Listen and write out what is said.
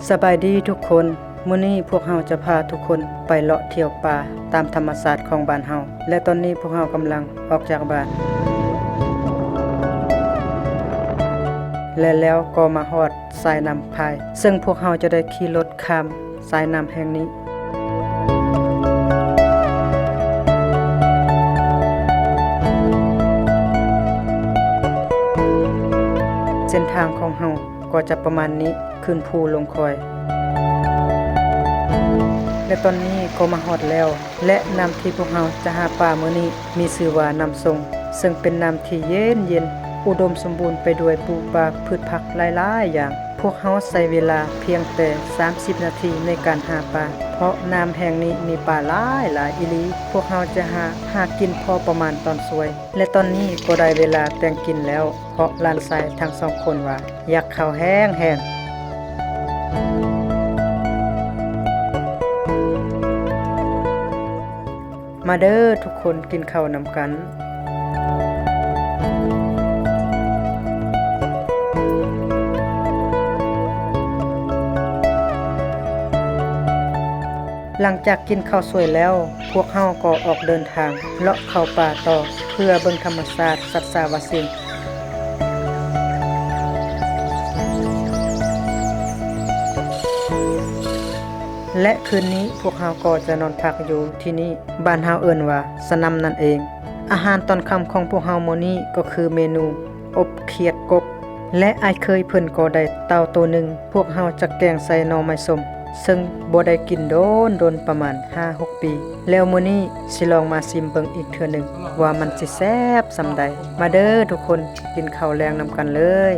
ສະບາຍດີທຸກຄົນ, ມື້ນີ້ພວກເຮົາຈະພາທຸກຄົນໄປເລາະທ່ຽວປ່າຕາມທຳມະຊາດຂອງບ້ານເຮົາ ແລະ ຕອນນີ້ພວກເຮົາກຳລັງອອກຈາກບ້ານ ແລະ ແລ້ວກໍມາຮອດສາຍນ້ຳພາຍ ເຊິ່ງພວກເຮົາຈະໄດ້ຂີ່ລົດຂ້າມສາຍນ້ຳແຫ່ງນີ້. ເສັ້ນທາງຂອງເຮົາກໍຈະປະມານນີ້ ຂຶ້ນພູລົງຄອຍ ແລະ ຕອນນີ້ກໍມາຮອດແລ້ວ ແລະ ນ້ຳທີ່ພວກເຮົາຈະຫາປາມື້ນີ້ມີຊື່ວ່ານ້ຳຊົງ ເຊິ່ງເປັນນ້ຳທີ່ເຢັນໆ ອຸດົມສົມບູນໄປດ້ວຍປູປາພືດຜັກຫຼາຍໆຢ່າງ. ພວກເຮົາໃຊ້ເວລາພຽງແຕ່ສາມສິບນາທີໃນການຫາປາ ເພາະນ້ຳແຫ່ງນີ້ມີປາຫຼາຍໆອີ່ຫຼີ. ພວກເຮົາຈະຫາ ຫາກິນພໍປະມານຕອນສວຍ ແລະ ຕອນນີ້ກໍໄດ້ເວລາແຕ່ງກິນແລ້ວ ເພາະຫຼານຊາຍທັງສອງຄົນວ່າຢາກເຂົ້າແຮງໆ. ມາເດີທຸກຄົນ ກິນເຂົ້ານຳກັນ. ຫຼັງຈາກກິນເຂົ້າສວຍແລ້ວ ພວກເຮົາກໍອອກເດີນທາງເລາະເຂົ້າປ່າຕໍ່ ເພື່ອເບິ່ງທຳມະຊາດສັດສາວາສິ່ງ ແລະ ຄືນນີ້ພວກເຮົາກໍຈະນອນພັກຢູ່ທີ່ນີ້ ບ້ານເຮົາເອີ້ນວ່າສະໜ່ຳນັ້ນເອງ. ອາຫານຕອນຄ່ຳຂອງພວກເຮົາມື້ນີ້ກໍຄືເມນູອົບຂຽດກົບ ແລະ ອ້າຍເຂີຍເພິ່ນກໍໄດ້ເຕົ່າໂຕໜຶ່ງ ພວກເຮົາຈະແກງໃສ່ໜໍ່ໄມ້ສົ້ມ ເຊິ່ງບໍ່ໄດ້ກິນດົນໆ ປະມານຫ້າຫົກປີ ແລ້ວມື້ນີ້ຊິລອງມາຊິມເບິ່ງອີກເທື່ອໜຶ່ງ ວ່າມັນຊິແຊບສ່ຳໃດ. ມາເດີທຸກຄົນ ກິນເຂົ້າແລງນຳກັນເລີຍ.